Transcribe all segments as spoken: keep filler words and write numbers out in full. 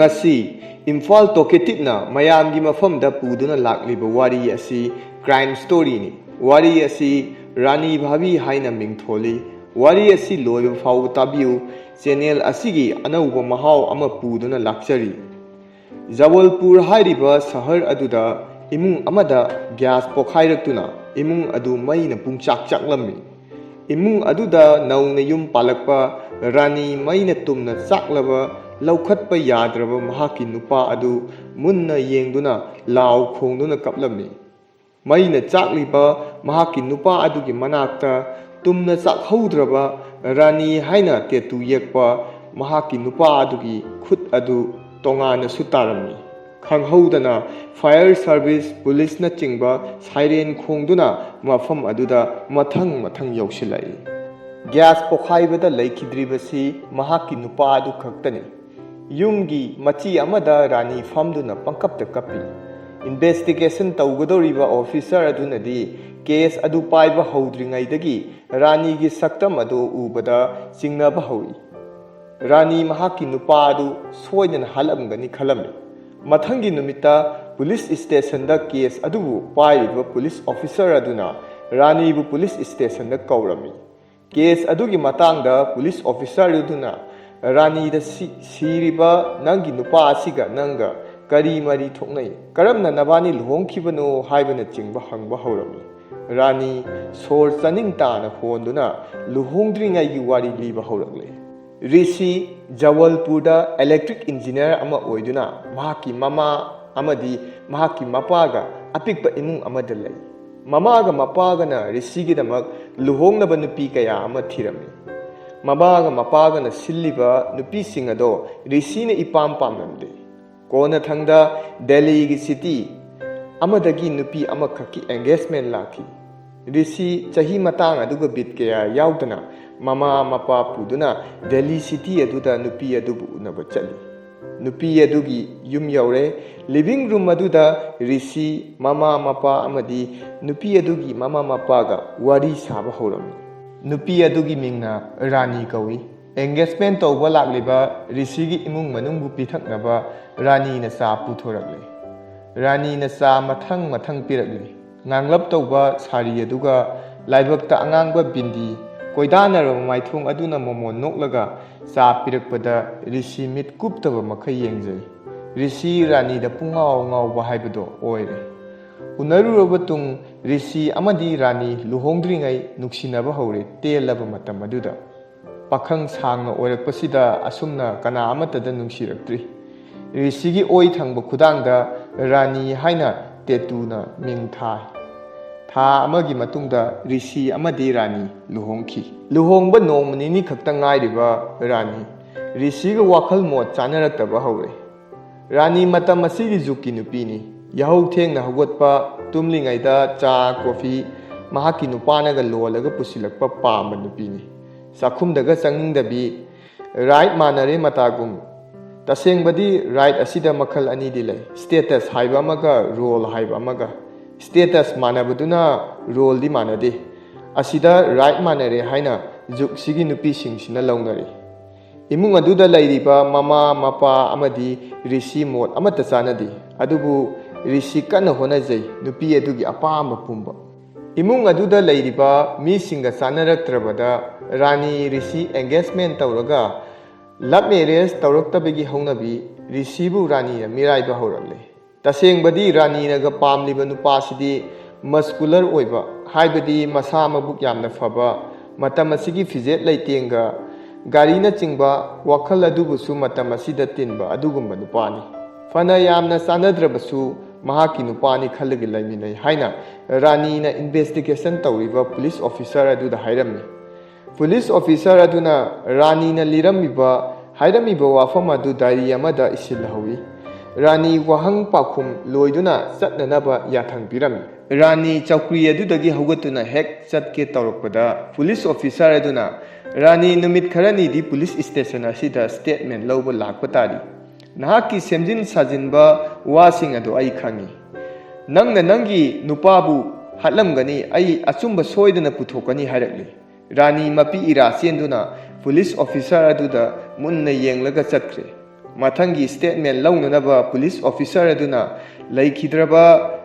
ꯉꯁꯤ ꯏꯝꯐꯥꯜ ꯇꯣꯀꯦꯇꯤꯞꯅ ꯃꯌꯥꯝꯒꯤ ꯃꯐꯝꯗ ꯄꯨꯗꯨꯅ ꯂꯥꯛꯂꯤꯕ ꯋꯥꯔꯤ ꯑꯁꯤ crime storyꯅꯤ꯫ ꯋꯥꯔꯤ ꯑꯁꯤ ꯔꯥꯅꯤ ꯚꯥꯕꯤ ꯍꯥꯏꯅ ꯃꯤꯡꯊꯣꯜꯂꯤ꯫ ꯋꯥꯔꯤ ꯑꯁꯤ ꯂꯣꯏꯕ ꯐꯥꯎꯕ ꯇꯥꯕꯤꯌꯨ꯫ ꯆꯦꯅꯦꯜ ꯑꯁꯤꯒꯤ ꯑꯅꯧꯕ ꯃꯍꯥꯎ ꯑꯃ ꯄꯨꯗꯨꯅ ꯂꯥꯛꯆꯔꯤ꯫ ꯖꯕꯜꯄꯨꯔ ꯍꯥꯏꯔꯤꯕ ꯁꯍꯔ ꯑꯗꯨꯗ ꯏꯃꯨꯡ ꯑꯃꯗ ꯒ꯭ꯌꯥꯁ ꯄꯣꯈꯥꯏꯔꯛꯇꯨꯅ ꯏꯃꯨꯡ ꯑꯗꯨ ꯃꯩꯅ ꯄꯨꯡꯆꯥꯛ ꯆꯥꯛꯂꯝꯃꯤ꯫ ꯏꯃꯨꯡ ꯑꯗꯨꯗ ꯅꯧꯅ ꯌꯨꯝ ꯄꯥꯜꯂꯛꯄ ꯔꯥꯅꯤ ꯃꯩꯅ ꯇꯨꯝꯅ ꯆꯥꯛꯂꯕ, ꯂꯧꯈꯠꯄ ꯌꯥꯗ꯭ꯔꯕ ꯃꯍꯥꯛꯀꯤ ꯅꯨꯄꯥ ꯑꯗꯨ ꯃꯨꯟꯅ ꯌꯦꯡꯗꯨꯅ ꯂꯥꯎ ꯈꯣꯡꯗꯨꯅ ꯀꯞꯂꯝꯃꯤ꯫ ꯃꯩꯅ ꯆꯥꯛꯂꯤꯕ ꯃꯍꯥꯛꯀꯤ ꯅꯨꯄꯥ ꯑꯗꯨꯒꯤ ꯃꯅꯥꯛꯇ ꯇꯨꯝꯅ ꯆꯥꯛꯍꯧꯗ꯭ꯔꯕ ꯔꯥꯅꯤ ꯍꯥꯏꯅ ꯇꯦꯇꯨ ꯌꯦꯛꯄ ꯃꯍꯥꯛꯀꯤ ꯅꯨꯄꯥ ꯑꯗꯨꯒꯤ ꯈꯨꯠ ꯑꯗꯨ ꯇꯣꯉꯥꯟꯅꯁꯨ ꯇꯥꯔꯝꯃꯤ꯫ ꯈꯪꯍꯧꯗꯅ fire service, ꯄꯨꯂꯤꯁꯅꯆꯤꯡꯕ siren ꯈꯣꯡꯗꯨꯅ ꯃꯐꯝ ꯑꯗꯨꯗ ꯃꯊꯪ ꯃꯊꯪ ꯌꯧꯁꯤꯜꯂꯛꯏ꯫ ꯒ꯭ꯌꯥꯁ ꯄꯣꯈꯥꯏꯕꯗ ꯂꯩꯈꯤꯗ꯭ꯔꯤꯕꯁꯤ ꯃꯍꯥꯛꯀꯤ ꯅꯨꯄꯥ ꯑꯗꯨ ꯈꯛꯇꯅꯤ꯫ ꯌꯨꯝꯒꯤ ꯃꯆꯤ ꯑꯃꯗ ꯔꯥꯅꯤ ꯐꯝꯗꯨꯅ ꯄꯪꯀꯞꯇ ꯀꯞꯄꯤ꯫ Investigation ꯇꯧꯒꯗꯧꯔꯤꯕ officer ꯑꯗꯨꯅꯗꯤ case ꯑꯗꯨ ꯄꯥꯏꯕ ꯍꯧꯗ꯭ꯔꯤꯉꯩꯗꯒꯤ ꯔꯥꯅꯤꯒꯤ ꯁꯛꯇꯝ ꯑꯗꯨ ꯎꯕꯗ ꯆꯤꯡꯅꯕ ꯍꯧꯏ꯫ ꯔꯥꯅꯤ ꯃꯍꯥꯛꯀꯤ ꯅꯨꯄꯥ ꯑꯗꯨ ꯁꯣꯏꯗꯅ ꯍꯥꯠꯂꯝꯒꯅꯤ ꯈꯜꯂꯝꯃꯤ꯫ ꯃꯊꯪꯒꯤ ꯅꯨꯃꯤꯠꯇ ꯄꯨꯂꯤꯁ ꯁ꯭ꯇꯦꯁꯟꯗ case ꯑꯗꯨꯕꯨ ꯄꯥꯏꯔꯤꯕ ꯄꯨꯂꯤꯁ officer ꯑꯗꯨꯅ ꯔꯥꯅꯤꯕꯨ ꯄꯨꯂꯤꯁ ꯁ꯭ꯇꯦꯁꯟꯗ ꯀꯧꯔꯝꯃꯤ꯫ Case ꯑꯗꯨꯒꯤ ꯃꯇꯥꯡꯗ ꯄꯨꯂꯤꯁ officer ꯑꯗꯨꯅ ꯔꯥꯅꯤꯗ ꯁꯤ-, "ꯁꯤꯔꯤꯕ ꯅꯪꯒꯤ ꯅꯨꯄꯥ ꯑꯁꯤꯒ ꯅꯪꯒ ꯀꯔꯤ ꯃꯔꯤ ꯊꯣꯛꯅꯩ? ꯀꯔꯝꯅ ꯅꯕꯥꯅꯤ ꯂꯨꯍꯣꯡꯈꯤꯕꯅꯣ?" ꯍꯥꯏꯕꯅꯆꯤꯡꯕ ꯍꯪꯕ ꯍꯧꯔꯝꯃꯤ꯫ ꯔꯥꯅꯤ ꯁꯣꯔ ꯆꯥꯅꯤꯡ ꯇꯥꯅ ꯍꯣꯟꯗꯨꯅ ꯂꯨꯍꯣꯡꯗ꯭ꯔꯤꯉꯩꯒꯤ ꯋꯥꯔꯤ ꯂꯤꯕ ꯍꯧꯔꯛꯂꯦ꯫ ꯔꯤꯁꯤ ꯖꯕꯜꯄꯨꯔꯗ electric engineer ꯑꯃ ꯑꯣꯏꯗꯨꯅ ꯃꯍꯥꯛꯀꯤ ꯃꯃꯥ ꯑꯃꯗꯤ ꯃꯍꯥꯛꯀꯤ ꯃꯄꯥꯒ ꯑꯄꯤꯛꯄ ꯏꯃꯨꯡ ꯑꯃꯗ ꯂꯩ꯫ ꯃꯃꯥꯒ ꯃꯄꯥꯒꯅ ꯔꯤꯁꯤꯒꯤꯗꯃꯛ ꯂꯨꯍꯣꯡꯅꯕ ꯅꯨꯄꯤ ꯀꯌꯥ ꯑꯃ ꯊꯤꯔꯝꯃꯤ꯫ ꯃꯃꯥꯒ ꯃꯄꯥꯒꯅ ꯁꯤꯜꯂꯤꯕ ꯅꯨꯄꯤꯁꯤꯡ ꯑꯗꯣ ꯔꯤꯁꯤꯅ ꯏꯄꯥꯝ ꯄꯥꯝꯂꯝꯗꯦ꯫ ꯀꯣꯟꯅꯊꯪꯗ ꯗꯦꯜꯂꯤꯒꯤ city ꯑꯃꯗꯒꯤ ꯅꯨꯄꯤ ꯑꯃꯈꯛꯀꯤ engagement ꯂꯥꯛꯈꯤ꯫ ꯔꯤꯁꯤ ꯆꯍꯤ ꯃꯇꯥꯡ ꯑꯗꯨꯒ ꯕꯤꯠ ꯀꯌꯥ ꯌꯥꯎꯗꯅ ꯃꯃꯥ ꯃꯄꯥ ꯄꯨꯗꯨꯅ ꯗꯦꯜꯂꯤ city ꯑꯗꯨꯗ ꯅꯨꯄꯤ ꯑꯗꯨꯕꯨ ꯎꯅꯕ ꯆꯠꯂꯤ꯫ ꯅꯨꯄꯤ ꯑꯗꯨꯒꯤ ꯌꯨꯝ ꯌꯧꯔꯦ꯫ Living room ꯑꯗꯨꯗ ꯔꯤꯁꯤ, ꯃꯃꯥ ꯃꯄꯥ ꯑꯃꯗꯤ ꯅꯨꯄꯤ ꯑꯗꯨꯒꯤ ꯃꯃꯥ ꯃꯄꯥꯒ ꯋꯥꯔꯤ ꯁꯥꯕ ꯍꯧꯔꯝꯃꯤ꯫ ꯅꯨꯄꯤ ꯑꯗꯨꯒꯤ ꯃꯤꯡꯅ ꯔꯥꯅꯤ ꯀꯧꯏ꯫ ꯑꯦꯡꯒꯦꯖꯃꯦꯟ ꯇꯧꯕ ꯂꯥꯛꯂꯤꯕ ꯔꯤꯁꯤꯒꯤ ꯏꯃꯨꯡ ꯃꯅꯨꯡꯕꯨ ꯄꯤꯊꯛꯅꯕ ꯔꯥꯅꯤꯅ ꯆꯥ ꯄꯨꯊꯣꯔꯛꯂꯤ꯫ ꯔꯥꯅꯤꯅ ꯆꯥ ꯃꯊꯪ ꯃꯊꯪ ꯄꯤꯔꯛꯂꯤ꯫ ꯉꯥꯡꯂꯞ ꯇꯧꯕ ꯁꯥꯔꯤ ꯑꯗꯨꯒ ꯂꯥꯏꯕꯛꯇ ꯑꯉꯥꯡꯕ ꯕꯤꯟꯗꯤ ꯀꯣꯏꯗꯥꯅꯔꯕ ꯃꯥꯏꯊꯣꯡ ꯑꯗꯨꯅ ꯃꯣꯃꯣꯟ ꯅꯣꯛꯂꯒ ꯆꯥ ꯄꯤꯔꯛꯄꯗ ꯔꯤꯁꯤ ꯃꯤꯠ ꯀꯨꯞꯇꯕ ꯃꯈꯩ ꯌꯦꯡꯖꯩ꯫ ꯔꯤꯁꯤ ꯔꯥꯅꯤꯗ ꯄꯨꯡꯉꯥꯎ ꯉꯥꯎꯕ ꯍꯥꯏꯕꯗꯣ ꯑꯣꯏꯔꯦ꯫ ꯎꯅꯔꯨꯔꯕ ꯇꯨꯡ ꯔꯤꯁꯤ ꯑꯃꯗꯤ ꯔꯥꯅꯤ ꯂꯨꯍꯣꯡꯗ꯭ꯔꯤꯉꯩ ꯅꯨꯡꯁꯤꯅꯕ ꯍꯧꯔꯦ꯫ ꯇꯦꯜꯂꯕ ꯃꯇꯝ ꯑꯗꯨꯗ ꯄꯥꯈꯪ ꯁꯥꯡꯅ ꯑꯣꯏꯔꯛꯄꯁꯤꯗ ꯑꯁꯨꯝꯅ ꯀꯅꯥ ꯑꯃꯠꯇꯗ ꯅꯨꯡꯁꯤꯔꯛꯇ꯭ꯔꯤ꯫ ꯔꯤꯁꯤꯒꯤ ꯑꯣꯏ ꯊꯪꯕ ꯈꯨꯗꯥꯡꯗ ꯔꯥꯅꯤ ꯍꯥꯏꯅ ꯇꯦꯇꯨꯅ ꯃꯤꯡ ꯊꯥꯏ꯫ ꯊꯥ ꯑꯃꯒꯤ ꯃꯇꯨꯡꯗ ꯔꯤꯁꯤ ꯑꯃꯗꯤ ꯔꯥꯅꯤ ꯂꯨꯍꯣꯡꯈꯤ꯫ ꯂꯨꯍꯣꯡꯕ ꯅꯣꯡꯃ ꯅꯤꯅꯤ ꯈꯛꯇ ꯉꯥꯏꯔꯤꯕ ꯔꯥꯅꯤ ꯔꯤꯁꯤꯒ ꯋꯥꯈꯜ ꯃꯣꯠ ꯆꯥꯅꯔꯛꯇꯕ ꯍꯧꯔꯦ꯫ ꯔꯥꯅꯤ ꯃꯇꯝ ꯑꯁꯤꯒꯤ ꯖꯨꯛꯀꯤ ꯅꯨꯄꯤꯅꯤ꯫ ꯌꯥꯍꯧ ꯊꯦꯡꯅ ꯍꯧꯒꯠꯄ, ꯇꯨꯝꯂꯤꯉꯩꯗ ꯆꯥ, ꯀꯣꯐꯤ ꯃꯍꯥꯛꯀꯤ ꯅꯨꯄꯥꯅꯒ ꯂꯣꯜꯂꯒ ꯄꯨꯁꯤꯜꯂꯛꯄ ꯄꯥꯝꯕ ꯅꯨꯄꯤꯅꯤ꯫ ꯆꯥꯛꯈꯨꯝꯗꯒ ꯆꯪꯅꯤꯡꯗꯕꯤ, ꯔꯥꯏꯠ ꯃꯥꯟꯅꯔꯦ ꯃꯇꯥꯒꯨꯝ꯫ ꯇꯁꯦꯡꯕꯗꯤ ꯔꯥꯏꯠ ꯑꯁꯤꯗ ꯃꯈꯜ ꯑꯅꯤꯗꯤ ꯂꯩ, ꯁ꯭ꯇꯦꯇꯁ ꯍꯥꯏꯕ ꯑꯃꯒ ꯔꯣꯜ ꯍꯥꯏꯕ ꯑꯃꯒ꯫ ꯁ꯭ꯇꯦꯇꯁ ꯃꯥꯟꯅꯕꯗꯨꯅ ꯔꯣꯜꯗꯤ ꯃꯥꯟꯅꯗꯦ꯫ ꯑꯁꯤꯗ ꯔꯥꯏꯠ ꯃꯥꯟꯅꯔꯦ ꯍꯥꯏꯅ ꯖꯨꯛꯁꯤꯒꯤ ꯅꯨꯄꯤꯁꯤꯡꯁꯤꯅ ꯂꯧꯅꯔꯤ꯫ ꯏꯃꯨꯡ ꯑꯗꯨꯗ ꯂꯩꯔꯤꯕ ꯃꯃꯥ, ꯃꯄꯥ ꯑꯃꯗꯤ ꯔꯤꯁꯤ ꯃꯣꯠ ꯑꯃꯠꯇ ꯆꯥꯟꯅꯗꯦ꯫ ꯑꯗꯨꯕꯨ ꯔꯤꯁꯤ ꯀꯟꯅ ꯍꯣꯠꯅꯖꯩ, ꯅꯨꯄꯤ ꯑꯗꯨꯒꯤ ꯑꯄꯥꯝꯕ ꯄꯨꯝꯕ꯫ ꯏꯃꯨꯡ ꯑꯗꯨꯗ ꯂꯩꯔꯤꯕ ꯃꯤꯁꯤꯡꯒ ꯆꯥꯟꯅꯔꯛꯇ꯭ꯔꯕꯗ ꯔꯥꯅꯤ ꯔꯤꯁꯤ ꯑꯦꯡꯒꯦꯖꯃꯦꯟ ꯇꯧꯔꯒ ꯂꯚ ꯃꯦꯔꯦꯖ ꯇꯧꯔꯛꯇꯕꯒꯤ ꯍꯧꯅꯕꯤ ꯔꯤꯁꯤꯕꯨ ꯔꯥꯅꯤꯅ ꯃꯤꯔꯥꯏꯕ ꯍꯧꯔꯛꯂꯦ꯫ ꯇꯁꯦꯡꯕꯗꯤ ꯔꯥꯅꯤꯅꯒ ꯄꯥꯝꯂꯤꯕ ꯅꯨꯄꯥꯁꯤꯗꯤ ꯃꯁꯀꯨꯂꯔ ꯑꯣꯏꯕ, ꯍꯥꯏꯕꯗꯤ ꯃꯁꯥ ꯃꯕꯨꯛ ꯌꯥꯝꯅ ꯐꯕ, ꯃꯇꯝ ꯑꯁꯤꯒꯤ ꯐꯤꯖꯦꯠ ꯂꯩꯇꯦꯡꯒ ꯒꯥꯔꯤꯅꯆꯤꯡꯕ ꯋꯥꯈꯜ ꯑꯗꯨꯕꯨꯁꯨ ꯃꯇꯝ ꯑꯁꯤꯗ ꯇꯤꯟꯕ ꯑꯗꯨꯒꯨꯝꯕ ꯅꯨꯄꯥꯅꯤ꯫ ꯐꯅ ꯌꯥꯝꯅ ꯆꯥꯟꯅꯗ꯭ꯔꯕꯁꯨ ꯃꯍꯥꯛꯀꯤ ꯅꯨꯄꯥꯅꯤ ꯈꯜꯂꯒ ꯂꯩꯃꯤꯟꯅꯩ ꯍꯥꯏꯅ ꯔꯥꯅꯤꯅ ꯏꯟꯚꯦꯁꯇꯤꯒꯦꯁꯟ ꯇꯧꯔꯤꯕ ꯄꯨꯂꯤꯁ ꯑꯣꯐꯤꯁꯔ ꯑꯗꯨꯗ ꯍꯥꯏꯔꯝꯃꯤ꯫ ꯄꯨꯂꯤꯁ ꯑꯣꯐꯤꯁꯔ ꯑꯗꯨꯅ ꯔꯥꯅꯤꯅ ꯂꯤꯔꯝꯃꯤꯕ, ꯍꯥꯏꯔꯝꯃꯤꯕ ꯋꯥꯐꯝ ꯑꯗꯨ ꯗꯥꯏꯔꯤ ꯑꯃꯗ ꯏꯁꯤꯜꯍꯧꯏ꯫ ꯔꯥꯅꯤ ꯋꯥꯍꯪ ꯄꯥꯎꯈꯨꯝ ꯂꯣꯏꯗꯨꯅ ꯆꯠꯅꯅꯕ ꯌꯥꯊꯪ ꯄꯤꯔꯝꯃꯤ꯫ ꯔꯥꯅꯤ ꯆꯧꯀ꯭ꯔꯤ ꯑꯗꯨꯗꯒꯤ ꯍꯧꯒꯠꯇꯨꯅ ꯍꯦꯛ ꯆꯠꯀꯦ ꯇꯧꯔꯛꯄꯗ ꯄꯨꯂꯤꯁ ꯑꯣꯐꯤꯁꯔ ꯑꯗꯨꯅ, "ꯔꯥꯅꯤ, ꯅꯨꯃꯤꯠ ꯈꯔꯅꯤꯗꯤ ꯄꯨꯂꯤꯁ ꯁ꯭ꯇꯦꯁꯟ ꯑꯁꯤꯗ ꯁ꯭ꯇꯦꯠꯃꯦꯟ ꯂꯧꯕ ꯂꯥꯛꯄ ꯇꯥꯔꯤ꯫ ꯅꯍꯥꯛꯀꯤ ꯁꯦꯝꯖꯤꯟ ꯁꯥꯖꯤꯟꯕ ꯋꯥꯁꯤꯡ ꯑꯗꯨ ꯑꯩ ꯈꯪꯏ꯫ ꯅꯪꯅ ꯅꯪꯒꯤ ꯅꯨꯄꯥꯕꯨ ꯍꯥꯠꯂꯝꯒꯅꯤ, ꯑꯩ ꯑꯆꯨꯝꯕ ꯁꯣꯏꯗꯅ ꯄꯨꯊꯣꯛꯀꯅꯤ" ꯍꯥꯏꯔꯛꯂꯤ꯫ ꯔꯥꯅꯤ ꯃꯄꯤ ꯏꯔꯥ ꯆꯦꯟꯗꯨꯅ ꯄꯨꯂꯤꯁ ꯑꯣꯐꯤꯁꯥꯔ ꯑꯗꯨꯗ ꯃꯨꯟꯅ ꯌꯦꯡꯂꯒ ꯆꯠꯈ꯭ꯔꯦ꯫ ꯃꯊꯪꯒꯤ ꯁ꯭ꯇꯦꯠꯃꯦꯟ ꯂꯧꯅꯅꯕ ꯄꯨꯂꯤꯁ ꯑꯣꯐꯤꯁꯥꯔ ꯑꯗꯨꯅ ꯂꯩꯈꯤꯗ꯭ꯔꯕ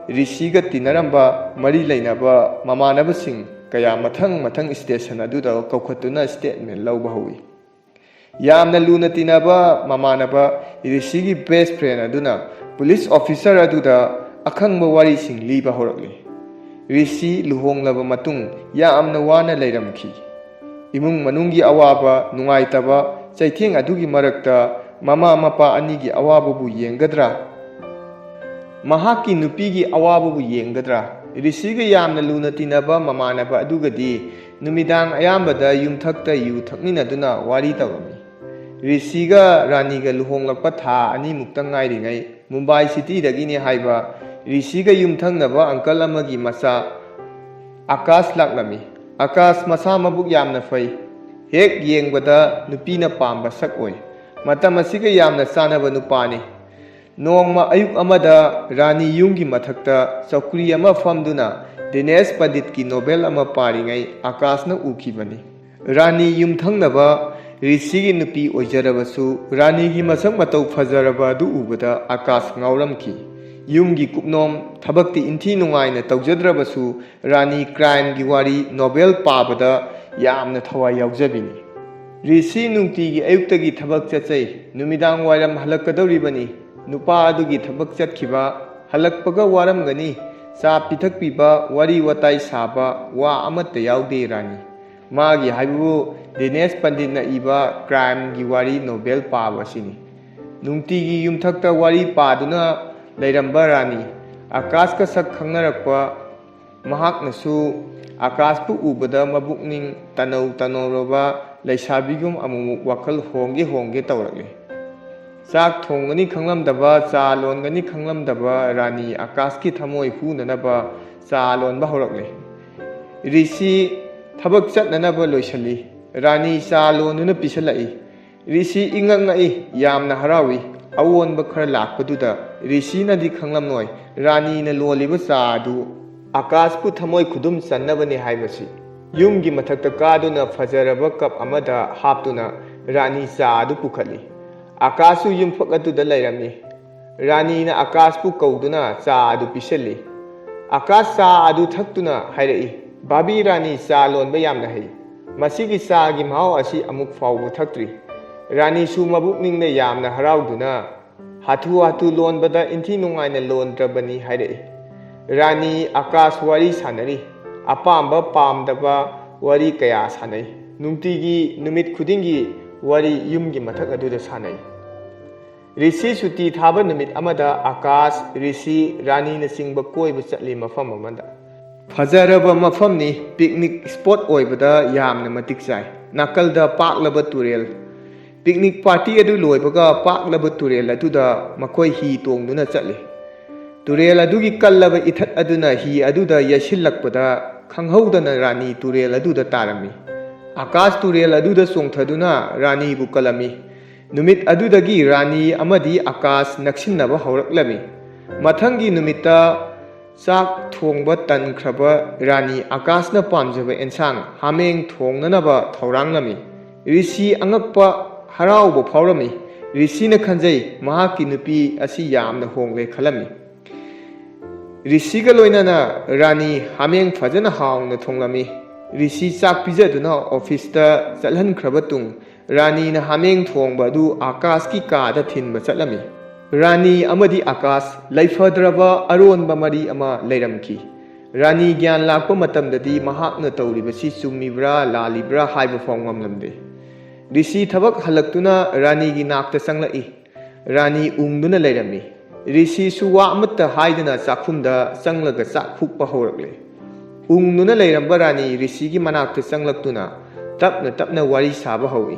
ꯔꯤꯁꯤꯒ ꯇꯤꯟꯅꯔꯝꯕ ꯃꯔꯤ ꯂꯩꯅꯕ ꯃꯃꯥꯟꯅꯕꯁꯤꯡ ꯀꯌꯥ ꯃꯊꯪ ꯃꯊꯪ ꯁ꯭ꯇꯦꯁꯟ ꯑꯗꯨꯗ ꯀꯧꯈꯠꯇꯨꯅ ꯁ꯭ꯇꯦꯠꯃꯦꯟ ꯂꯧꯕ ꯍꯧꯏ꯫ ꯌꯥꯝꯅ ꯂꯨꯅ ꯇꯤꯟꯅꯕ ꯃꯃꯥꯟꯅꯕ ꯔꯤꯁꯤꯒꯤ ꯕꯦꯁ ꯐ꯭ꯔꯦꯟ ꯑꯗꯨꯅ ꯄꯨꯂꯤꯁ ꯑꯣꯐꯤꯁꯥꯔ ꯑꯗꯨꯗ ꯑꯈꯪꯕ ꯋꯥꯔꯤꯁꯤꯡ ꯂꯤꯕ ꯍꯧꯔꯛꯂꯤ꯫ ꯔꯤꯁꯤ ꯂꯨꯍꯣꯡꯂꯕ ꯃꯇꯨꯡ ꯌꯥꯝꯅ ꯋꯥꯅ ꯂꯩꯔꯝꯈꯤ꯫ ꯏꯃꯨꯡ ꯃꯅꯨꯡꯒꯤ ꯑꯋꯥꯕ, ꯅꯨꯡꯉꯥꯏꯇꯕ, ꯆꯩꯊꯦꯡ ꯑꯗꯨꯒꯤ ꯃꯔꯛꯇ ꯃꯃꯥ ꯃꯄꯥ ꯑꯅꯤꯒꯤ ꯑꯋꯥꯕꯕꯨ ꯌꯦꯡꯒꯗ꯭ꯔꯥ? ꯃꯍꯥꯛꯀꯤ ꯅꯨꯄꯤꯒꯤ ꯑꯋꯥꯕꯕꯨ ꯌꯦꯡꯒꯗ꯭ꯔꯥ? ꯔꯤꯁꯤꯒ ꯌꯥꯝꯅ ꯂꯨꯅ ꯇꯤꯟꯅꯕ ꯃꯃꯥꯟꯅꯕ ꯑꯗꯨꯒꯗꯤ ꯅꯨꯃꯤꯗꯥꯡ ꯑꯌꯥꯝꯕꯗ ꯌꯨꯝꯊꯛꯇ ꯌꯨ ꯊꯛꯃꯤꯟꯅꯗꯨꯅ ꯋꯥꯔꯤ ꯇꯧꯔꯝꯃꯤ꯫ ꯔꯤꯁꯤꯒ ꯔꯥꯅꯤꯒ ꯂꯨꯍꯣꯡꯂꯛꯄ ꯊꯥ ꯑꯅꯤꯃꯨꯛꯇ ꯉꯥꯏꯔꯤꯉꯩ ꯃꯨꯝꯕꯥꯏ ꯁꯤꯇꯤꯗꯒꯤꯅꯤ ꯍꯥꯏꯕ ꯔꯤꯁꯤꯒ ꯌꯨꯝꯊꯪꯅꯕ ꯑꯪꯀꯜ ꯑꯃꯒꯤ ꯃꯆꯥ ꯑꯀꯥꯁ ꯂꯥꯛꯂꯝꯃꯤ꯫ ꯑꯀꯥꯁ ꯃꯁꯥ ꯃꯕꯨꯛ ꯌꯥꯝꯅ ꯐꯩ꯫ ꯍꯦꯛ ꯌꯦꯡꯕꯗ ꯅꯨꯄꯤꯅ ꯄꯥꯝꯕ ꯁꯛ ꯑꯣꯏ꯫ ꯃꯇꯝ ꯑꯁꯤꯒ ꯌꯥꯝꯅ ꯆꯥꯟꯅꯕ ꯅꯨꯄꯥꯅꯤ꯫ ꯅꯣꯡꯃ ꯑꯌꯨꯛ ꯑꯃꯗ ꯔꯥꯅꯤ ꯌꯨꯝꯒꯤ ꯃꯊꯛꯇ ꯆꯧꯀ꯭ꯔꯤ ꯑꯃ ꯐꯝꯗꯨꯅ ꯗꯤꯅꯦꯁ ꯄꯟꯗꯤꯠꯀꯤ ꯅꯣꯕꯦꯜ ꯑꯃ ꯄꯥꯔꯤꯉꯩ ꯑꯀꯥꯁꯅ ꯎꯈꯤꯕꯅꯤ꯫ ꯔꯥꯅꯤ ꯌꯨꯝꯊꯪꯅꯕ ꯔꯤꯁꯤꯒꯤ ꯅꯨꯄꯤ ꯑꯣꯏꯖꯔꯕꯁꯨ ꯔꯥꯅꯤꯒꯤ ꯃꯁꯛ ꯃꯇꯧ ꯐꯖꯔꯕ ꯑꯗꯨ ꯎꯕꯗ ꯑꯀꯥꯁ ꯉꯥꯎꯔꯝꯈꯤ꯫ ꯌꯨꯝꯒꯤ ꯀꯨꯞꯅꯣꯝ ꯊꯕꯛꯇꯤ ꯏꯟꯊꯤ ꯅꯨꯡꯉꯥꯏꯅ ꯇꯧꯖꯗ꯭ꯔꯕꯁꯨ ꯔꯥꯅꯤ ꯀ꯭ꯔꯥꯏꯝꯒꯤ ꯋꯥꯔꯤ ꯅꯣꯕꯦꯜ ꯄꯥꯕꯗ ꯌꯥꯝꯅ ꯊꯋꯥꯏ ꯌꯥꯎꯖꯕꯤꯅꯤ꯫ ꯔꯤꯁꯤ ꯅꯨꯡꯇꯤꯒꯤ ꯑꯌꯨꯛꯇꯒꯤ ꯊꯕꯛ ꯆꯠꯆꯩ꯫ ꯅꯨꯃꯤꯗꯥꯡ ꯋꯥꯏꯔꯝ ꯍꯜꯂꯛꯀꯗꯧꯔꯤꯕꯅꯤ꯫ ꯅꯨꯄꯥ ꯑꯗꯨꯒꯤ ꯊꯕꯛ ꯆꯠꯈꯤꯕ, ꯍꯜꯂꯛꯄꯒ ꯋꯥꯔꯝꯒꯅꯤ꯫ ꯆꯥ ꯄꯤꯊꯛꯄꯤꯕ, ꯋꯥꯔꯤ ꯋꯥꯇꯥꯏ ꯁꯥꯕ, ꯋꯥ ꯑꯃꯠꯇ ꯌꯥꯎꯗꯦ ꯔꯥꯅꯤ꯫ ꯃꯥꯒꯤ ꯍꯥꯏꯕꯕꯨ ꯗꯤꯅꯦꯁ ꯄꯟꯗꯤꯠꯅ ꯏꯕ ꯀ꯭ꯔꯥꯏꯝꯒꯤ ꯋꯥꯔꯤ ꯅꯣꯕꯦꯜ ꯄꯥꯕ ꯑꯁꯤꯅꯤ꯫ ꯅꯨꯡꯇꯤꯒꯤ ꯌꯨꯝꯊꯛꯇ ꯋꯥꯔꯤ ꯄꯥꯗꯨꯅ ꯂꯩꯔꯝꯕ ꯔꯥꯅꯤ ꯑꯀꯥꯁꯀ ꯁꯛ ꯈꯪꯅꯔꯛꯄ ꯃꯍꯥꯛꯅꯁꯨ ꯑꯀꯥꯁꯄꯨ ꯎꯕꯗ ꯃꯕꯨꯛꯅꯤꯡ ꯇꯅꯧ ꯇꯅꯧꯔꯕ ꯂꯩꯁꯥꯕꯤꯒꯨꯝ ꯑꯃꯨꯛꯃꯨꯛ ꯋꯥꯈꯜ ꯍꯣꯡꯒꯦ ꯍꯣꯡꯒꯦ ꯇꯧꯔꯛꯂꯤ꯫ ꯆꯥꯛ ꯊꯣꯡꯒꯅꯤ ꯈꯪꯂꯝꯗꯕ, ꯆꯥ ꯂꯣꯟꯒꯅꯤ ꯈꯪꯂꯝꯗꯕ ꯔꯥꯅꯤ ꯑꯀꯥꯁꯀꯤ ꯊꯃꯣꯏ ꯍꯨꯅꯅꯕ ꯆꯥ ꯂꯣꯟꯕ ꯍꯧꯔꯛꯂꯤ꯫ ꯔꯤꯁꯤ ꯊꯕꯛ ꯆꯠꯅꯅꯕ ꯂꯣꯏꯁꯤꯜꯂꯤ꯫ ꯔꯥꯅꯤ ꯆꯥ ꯂꯣꯟꯗꯨꯅ ꯄꯤꯁꯤꯜꯂꯛꯏ꯫ ꯔꯤꯁꯤ ꯏꯉꯛ ꯉꯛꯏ, ꯌꯥꯝꯅ ꯍꯔꯥꯎꯏ꯫ ꯑꯑꯣꯟꯕ ꯈꯔ ꯂꯥꯛꯄꯗꯨꯗ ꯔꯤꯁꯤꯅꯗꯤ ꯈꯪꯂꯝꯂꯣꯏ, ꯔꯥꯅꯤꯅ ꯂꯣꯜꯂꯤꯕ ꯆꯥ ꯑꯗꯨ ꯑꯀꯥꯁꯄꯨ ꯊꯃꯣꯏ ꯈꯨꯗꯨꯝ ꯆꯟꯅꯕꯅꯤ ꯍꯥꯏꯕꯁꯤ꯫ ꯌꯨꯝꯒꯤ ꯃꯊꯛꯇ ꯀꯥꯗꯨꯅ ꯐꯖꯔꯕ ꯀꯞ ꯑꯃꯗ ꯍꯥꯞꯇꯨꯅ ꯔꯥꯅꯤ ꯆꯥ ꯑꯗꯨ ꯄꯨꯈꯠꯂꯤ꯫ ꯑꯀꯥꯁꯁꯨ ꯌꯨꯝꯐꯛ ꯑꯗꯨꯗ ꯂꯩꯔꯝꯃꯤ꯫ ꯔꯥꯅꯤꯅ ꯑꯀꯥꯁꯄꯨ ꯀꯧꯗꯨꯅ ꯆꯥ ꯑꯗꯨ ꯄꯤꯁꯜꯂꯤ꯫ ꯑꯀꯥꯁ ꯆꯥ ꯑꯗꯨ ꯊꯛꯇꯨꯅ ꯍꯥꯏꯔꯛꯏ, "ꯚꯥꯕꯤ, ꯔꯥꯅꯤ ꯆꯥ ꯂꯣꯟꯕ ꯌꯥꯝꯅ ꯍꯩ꯫ ꯃꯁꯤꯒꯤ ꯆꯥꯒꯤ ꯃꯍꯥꯎ ꯑꯁꯤ ꯑꯃꯨꯛ ꯐꯥꯎꯕ ꯊꯛꯇ꯭ꯔꯤ꯫" ꯔꯥꯅꯤꯁꯨ ꯃꯕꯨꯛꯅꯤꯡꯅ ꯌꯥꯝꯅ ꯍꯔꯥꯎꯗꯨꯅ, "ꯍꯥꯊꯨ ꯍꯥꯊꯨ ꯂꯣꯟꯕꯗ ꯏꯟꯊꯤ ꯅꯨꯡꯉꯥꯏꯅ ꯂꯣꯟꯗ꯭ꯔꯕꯅꯤ," ꯍꯥꯏꯔꯛꯏ꯫ ꯔꯥꯅꯤ ꯑꯀꯥꯁ ꯋꯥꯔꯤ ꯁꯥꯟꯅꯔꯤ꯫ ꯑꯄꯥꯝꯕ ꯄꯥꯝꯗꯕ ꯋꯥꯔꯤ ꯀꯌꯥ ꯁꯥꯟꯅꯩ꯫ ꯅꯨꯡꯇꯤꯒꯤ, ꯅꯨꯃꯤꯠ ꯈꯨꯗꯤꯡꯒꯤ ꯋꯥꯔꯤ ꯌꯨꯝꯒꯤ ꯃꯊꯛ ꯑꯗꯨꯗ ꯁꯥꯟꯅꯩ꯫ ꯔꯤꯁꯤ ꯁꯨꯇꯤ ꯊꯥꯕ ꯅꯨꯃꯤꯠ ꯑꯃꯗ ꯑꯀꯥꯁ, ꯔꯤꯁꯤ, ꯔꯥꯅꯤꯅꯆꯤꯡꯕ ꯀꯣꯏꯕ ꯆꯠꯂꯤ ꯃꯐꯝ ꯑꯃꯗ꯫ ꯐꯖꯔꯕ ꯃꯐꯝꯅꯤ, ꯄꯤꯛꯅꯤꯛ ꯁ꯭ꯄꯣꯠ ꯑꯣꯏꯕꯗ ꯌꯥꯝꯅ ꯃꯇꯤꯛ ꯆꯥꯏ꯫ ꯅꯥꯀꯜꯗ ꯄꯥꯛꯂꯕ ꯇꯨꯔꯦꯜ꯫ ꯄꯤꯛꯅꯤꯛ ꯄꯥꯔꯇꯤ ꯑꯗꯨ ꯂꯣꯏꯕꯒ ꯄꯥꯛꯂꯕ ꯇꯨꯔꯦꯜ ꯑꯗꯨꯗ ꯃꯈꯣꯏ ꯍꯤ ꯇꯣꯡꯗꯨꯅ ꯆꯠꯂꯤ꯫ ꯇꯨꯔꯦꯜ ꯑꯗꯨꯒꯤ ꯀꯜꯂꯕ ꯏꯊꯠ ꯑꯗꯨꯅ ꯍꯤ ꯑꯗꯨꯗ ꯌꯩꯁꯤꯜꯂꯛꯄꯗ ꯈꯪꯍꯧꯗꯅ ꯔꯥꯅꯤ ꯇꯨꯔꯦꯜ ꯑꯗꯨꯗ ꯇꯥꯔꯝꯃꯤ꯫ ꯑꯀꯥꯁ ꯇꯨꯔꯦꯜ ꯑꯗꯨꯗ ꯆꯣꯡꯊꯗꯨꯅ ꯔꯥꯅꯤꯕꯨ ꯀꯜꯂꯝꯃꯤ꯫ ꯅꯨꯃꯤꯠ ꯑꯗꯨꯗꯒꯤ ꯔꯥꯅꯤ ꯑꯃꯗꯤ ꯑꯀꯥꯁ ꯅꯛꯁꯤꯟꯅꯕ ꯍꯧꯔꯛꯂꯝꯃꯤ꯫ ꯃꯊꯪꯒꯤ ꯅꯨꯃꯤꯠꯇ ꯆꯥꯛ ꯊꯣꯡꯕ ꯇꯟꯈ꯭ꯔꯕ ꯔꯥꯅꯤ ꯑꯀꯥꯁꯅ ꯄꯥꯝꯖꯕ ꯑꯦꯟꯁꯥꯡ ꯍꯥꯃꯦꯡ ꯊꯣꯡꯅꯅꯕ ꯊꯧꯔꯥꯡꯂꯝꯃꯤ꯫ ꯔꯤꯁꯤ ꯑꯉꯛꯄ ꯍꯔꯥꯎꯕ ꯐꯥꯎꯔꯝꯃꯤ꯫ ꯔꯤꯁꯤꯅ ꯈꯟꯖꯩ, ꯃꯍꯥꯛꯀꯤ ꯅꯨꯄꯤ ꯑꯁꯤ ꯌꯥꯝꯅ ꯍꯣꯡꯂꯦ ꯈꯜꯂꯝꯃꯤ꯫ ꯔꯤꯁꯤꯒ ꯂꯣꯏꯅꯅ ꯔꯥꯅꯤ ꯍꯥꯃꯦꯡ ꯐꯖꯅ ꯍꯥꯎꯅ ꯊꯣꯡꯂꯝꯃꯤ꯫ ꯔꯤꯁꯤ ꯆꯥꯛ ꯄꯤꯖꯗꯨꯅ ꯑꯣꯐꯤꯁꯇ ꯆꯠꯍꯟꯈ꯭ꯔꯕ ꯇꯨꯡ, ꯔꯥꯅꯤꯅ ꯍꯥꯃꯦꯡ ꯊꯣꯡꯕ ꯑꯗꯨ ꯑꯀꯥꯁꯀꯤ ꯀꯥꯗ ꯊꯤꯟꯕ ꯆꯠꯂꯝꯃꯤ꯫ ꯔꯥꯅꯤ ꯑꯃꯗꯤ ꯑꯀꯥꯁ ꯂꯩꯐꯗ꯭ꯔꯕ ꯑꯔꯣꯟꯕ ꯃꯔꯤ ꯑꯃ ꯂꯩꯔꯝꯈꯤ꯫ ꯔꯥꯅꯤ ꯒ꯭ꯌꯥꯟ ꯂꯥꯛꯄ ꯃꯇꯝꯗꯗꯤ ꯃꯍꯥꯛꯅ ꯇꯧꯔꯤꯕꯁꯤ ꯆꯨꯝꯃꯤꯕ꯭ꯔꯥ ꯂꯥꯜꯂꯤꯕ꯭ꯔꯥ ꯍꯥꯏꯕ ꯐꯥꯎ ꯉꯝꯂꯝꯗꯦ꯫ ꯔꯤꯁꯤ ꯊꯕꯛ ꯍꯜꯂꯛꯇꯨꯅ ꯔꯥꯅꯤꯒꯤ ꯅꯥꯛꯇ ꯆꯪꯂꯛꯏ꯫ ꯔꯥꯅꯤ ꯎꯪꯗꯨꯅ ꯂꯩꯔꯝꯃꯤ꯫ ꯔꯤꯁꯤꯁꯨ ꯋꯥ ꯑꯃꯠꯇ ꯍꯥꯏꯗꯅ ꯆꯥꯛꯈꯨꯝꯗ ꯆꯪꯂꯒ ꯆꯥꯛ ꯍꯨꯛꯄ ꯍꯧꯔꯛꯂꯦ꯫ ꯎꯪꯗꯨꯅ ꯂꯩꯔꯝꯕ ꯔꯥꯅꯤ ꯔꯤꯁꯤꯒꯤ ꯃꯅꯥꯛꯇ ꯆꯪꯂꯛꯇꯨꯅ ꯇꯞꯅ ꯇꯞꯅ ꯋꯥꯔꯤ ꯁꯥꯕ ꯍꯧꯏ꯫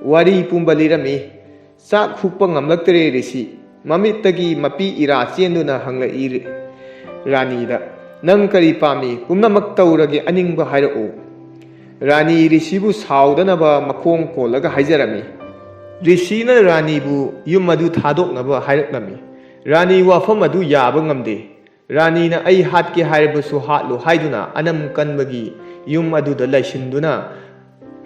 ꯋꯥꯔꯤ ꯄꯨꯝꯕ ꯂꯤꯔꯝꯃꯤ꯫ ꯆꯥꯛ ꯍꯨꯛꯄ ꯉꯝꯂꯛꯇ꯭ꯔꯦ ꯔꯤꯁꯤ꯫ ꯃꯃꯤꯠꯇꯒꯤ ꯃꯄꯤ ꯏꯔꯥ ꯆꯦꯟꯗꯨꯅ ꯍꯪꯂꯛꯏ ꯔꯤ-, ꯔꯥꯅꯤꯗ, "ꯅꯪ ꯀꯔꯤ ꯄꯥꯝꯃꯤ? ꯄꯨꯝꯅꯃꯛ ꯇꯧꯔꯒꯦ, ꯑꯅꯤꯡꯕ ꯍꯥꯏꯔꯛꯎ꯫" ꯔꯥꯅꯤ ꯔꯤꯁꯤꯕꯨ ꯁꯥꯎꯗꯅꯕ ꯃꯈꯣꯡ ꯀꯣꯜꯂꯒ ꯍꯥꯏꯖꯔꯝꯃꯤ꯫ ꯔꯤꯁꯤꯅ ꯔꯥꯅꯤꯕꯨ ꯌꯨꯝ ꯑꯗꯨ ꯊꯥꯗꯣꯛꯅꯕ ꯍꯥꯏꯔꯛꯂꯝꯃꯤ꯫ ꯔꯥꯅꯤ ꯋꯥꯐꯝ ꯑꯗꯨ ꯌꯥꯕ ꯉꯝꯗꯦ꯫ ꯔꯥꯅꯤꯅ "ꯑꯩ ꯍꯥꯠꯀꯦ ꯍꯥꯏꯔꯕꯁꯨ ꯍꯥꯠꯂꯨ" ꯍꯥꯏꯗꯨꯅ ꯑꯅꯝ ꯀꯟꯕꯒꯤ ꯌꯨꯝ ꯑꯗꯨꯗ ꯂꯩꯁꯤꯟꯗꯨꯅ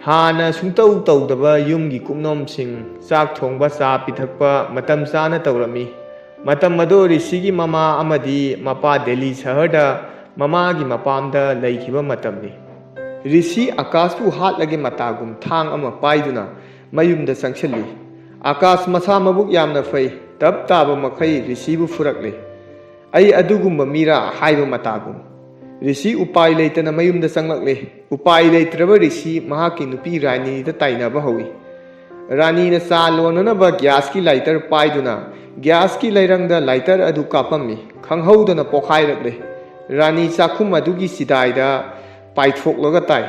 ꯍꯥꯟꯅ ꯁꯨꯡꯇꯧ ꯇꯧꯗꯕ ꯌꯨꯝꯒꯤ ꯀꯨꯞꯅꯣꯝꯁꯤꯡ, ꯆꯥꯛ ꯊꯣꯡꯕ, ꯆꯥ ꯄꯤꯊꯛꯄ ꯃꯇꯝ ꯆꯥꯅ ꯇꯧꯔꯝꯃꯤ꯫ ꯃꯇꯝ ꯑꯗꯣ ꯔꯤꯁꯤꯒꯤ ꯃꯃꯥ ꯑꯃꯗꯤ ꯃꯄꯥ ꯗꯦꯜꯂꯤ ꯁꯍꯔꯗ ꯃꯃꯥꯒꯤ ꯃꯄꯥꯝꯗ ꯂꯩꯈꯤꯕ ꯃꯇꯝꯅꯤ꯫ ꯔꯤꯁꯤ ꯑꯀꯥꯁꯄꯨ ꯍꯥꯠꯂꯒꯦ ꯃꯇꯥꯒꯨꯝ ꯊꯥꯡ ꯑꯃ ꯄꯥꯏꯗꯨꯅ ꯃꯌꯨꯝꯗ ꯆꯪꯁꯤꯜꯂꯤ꯫ ꯑꯀꯥꯁ ꯃꯁꯥ ꯃꯕꯨꯛ ꯌꯥꯝꯅ ꯐꯩ, ꯇꯞ ꯇꯥꯕ ꯃꯈꯩ ꯔꯤꯁꯤꯕꯨ ꯐꯨꯔꯛꯂꯤ꯫ "ꯑꯩ ꯑꯗꯨꯒꯨꯝꯕ ꯃꯤꯔꯥ?" ꯍꯥꯏꯕ ꯃꯇꯥꯒꯨꯝ꯫ ꯔꯤꯁꯤ ꯎꯄꯥꯏ ꯂꯩꯇꯅ ꯃꯌꯨꯝꯗ ꯆꯪꯂꯛꯂꯦ꯫ ꯎꯄꯥꯏ ꯂꯩꯇ꯭ꯔꯕ ꯔꯤꯁꯤ ꯃꯍꯥꯛꯀꯤ ꯅꯨꯄꯤ ꯔꯥꯅꯤꯗ ꯇꯥꯏꯅꯕ ꯍꯧꯏ꯫ ꯔꯥꯅꯤꯅ ꯆꯥ ꯂꯣꯟꯅꯅꯕ ꯒ꯭ꯌꯥꯁꯀꯤ ꯂꯥꯏꯇꯔ ꯄꯥꯏꯗꯨꯅ ꯒ꯭ꯌꯥꯁꯀꯤ ꯂꯩꯔꯪꯗ ꯂꯥꯏꯇꯔ ꯑꯗꯨ ꯀꯥꯞꯄꯝꯃꯤ꯫ ꯈꯪꯍꯧꯗꯅ ꯄꯣꯈꯥꯏꯔꯛꯂꯦ꯫ ꯔꯥꯅꯤ ꯆꯥꯛꯈꯨꯝ ꯑꯗꯨꯒꯤ ꯆꯤꯗꯥꯏꯗ ꯄꯥꯏꯊꯣꯛꯂꯒ ꯇꯥꯏ꯫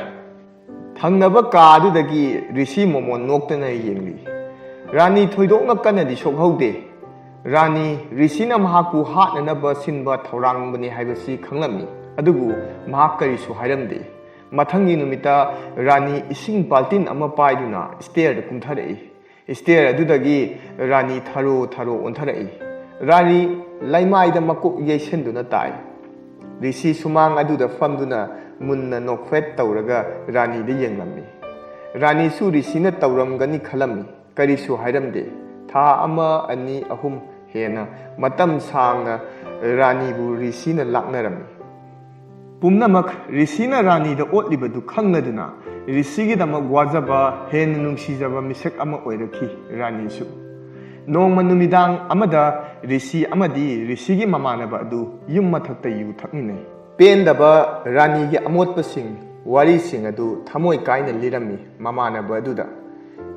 ꯊꯪꯅꯕ ꯀꯥ ꯑꯗꯨꯗꯒꯤ ꯔꯤꯁꯤ ꯃꯣꯃꯣꯟ ꯅꯣꯛꯇꯅ ꯌꯦꯡꯂꯤ꯫ ꯔꯥꯅꯤ ꯊꯣꯏꯗꯣꯛꯅ ꯀꯟꯅꯗꯤ ꯁꯣꯛꯍꯧꯗꯦ꯫ ꯔꯥꯅꯤ, ꯔꯤꯁꯤꯅ ꯃꯍꯥꯛꯄꯨ ꯍꯥꯠꯅꯅꯕ ꯁꯤꯟꯕ ꯊꯧꯔꯥꯡꯕꯅꯤ ꯍꯥꯏꯕꯁꯤ ꯈꯪꯂꯝꯃꯤ, ꯑꯗꯨꯕꯨ ꯃꯍꯥꯛ ꯀꯔꯤꯁꯨ ꯍꯥꯏꯔꯝꯗꯦ꯫ ꯃꯊꯪꯒꯤ ꯅꯨꯃꯤꯠꯇ ꯔꯥꯅꯤ ꯏꯁꯤꯡ ꯕꯥꯜꯇꯤꯟ ꯑꯃ ꯄꯥꯏꯗꯨꯅ ꯁ꯭ꯇꯦꯌꯔꯗ ꯀꯨꯝꯊꯔꯛꯏ꯫ ꯁ꯭ꯇꯦꯌꯔ ꯑꯗꯨꯗꯒꯤ ꯔꯥꯅꯤ ꯊꯔꯣ ꯊꯔꯣ ꯑꯣꯟꯊꯔꯛꯏ꯫ ꯔꯥꯅꯤ ꯂꯩꯃꯥꯏꯗ ꯃꯀꯣꯛ ꯌꯩꯁꯟꯗꯨꯅ ꯇꯥꯏ꯫ ꯔꯤꯁꯤ ꯁꯨꯃꯥꯡ ꯑꯗꯨꯗ ꯐꯝꯗꯨꯅ ꯃꯨꯟꯅ ꯅꯣꯛꯐꯦꯠ ꯇꯧꯔꯒ ꯔꯥꯅꯤꯗ ꯌꯦꯡꯂꯝꯃꯤ꯫ ꯔꯥꯅꯤꯁꯨ ꯔꯤꯁꯤꯅ ꯇꯧꯔꯝꯒꯅꯤ ꯈꯜꯂꯝꯃꯤ꯫ ꯀꯔꯤꯁꯨ ꯍꯥꯏꯔꯝꯗꯦ꯫ ꯊꯥ ꯑꯃ, ꯑꯅꯤ, ꯑꯍꯨꯝ ꯍꯦꯟꯅ ꯃꯇꯝ ꯁꯥꯡꯅ ꯔꯥꯅꯤꯕꯨ ꯔꯤꯁꯤꯅ ꯂꯥꯛꯅꯔꯝꯃꯤ꯫ ꯄꯨꯝꯅꯃꯛ ꯔꯤꯁꯤꯅ ꯔꯥꯅꯤꯗ ꯑꯣꯠꯂꯤꯕꯗꯨ ꯈꯪꯂꯗꯨꯅ ꯔꯤꯁꯤꯒꯤꯗꯃꯛ ꯋꯥꯖꯕ, ꯍꯦꯟꯅ ꯅꯨꯡꯁꯤꯖꯕ ꯃꯤꯁꯛ ꯑꯃ ꯑꯣꯏꯔꯛꯈꯤ ꯔꯥꯅꯤꯁꯨ꯫ ꯅꯣꯡꯃ ꯅꯨꯃꯤꯗꯥꯡ ꯑꯃꯗ ꯔꯤꯁꯤ ꯑꯃꯗꯤ ꯔꯤꯁꯤꯒꯤ ꯃꯃꯥꯟꯅꯕ ꯑꯗꯨ ꯌꯨꯝ ꯃꯊꯛꯇ ꯌꯨ ꯊꯛꯃꯤꯟꯅꯩ꯫ ꯄꯦꯟꯗꯕ ꯔꯥꯅꯤꯒꯤ ꯑꯃꯣꯠꯄꯁꯤꯡ, ꯋꯥꯔꯤꯁꯤꯡ ꯑꯗꯨ ꯊꯃꯣꯏ ꯀꯥꯏꯅ ꯂꯤꯔꯝꯃꯤ ꯃꯃꯥꯟꯅꯕ ꯑꯗꯨꯗ꯫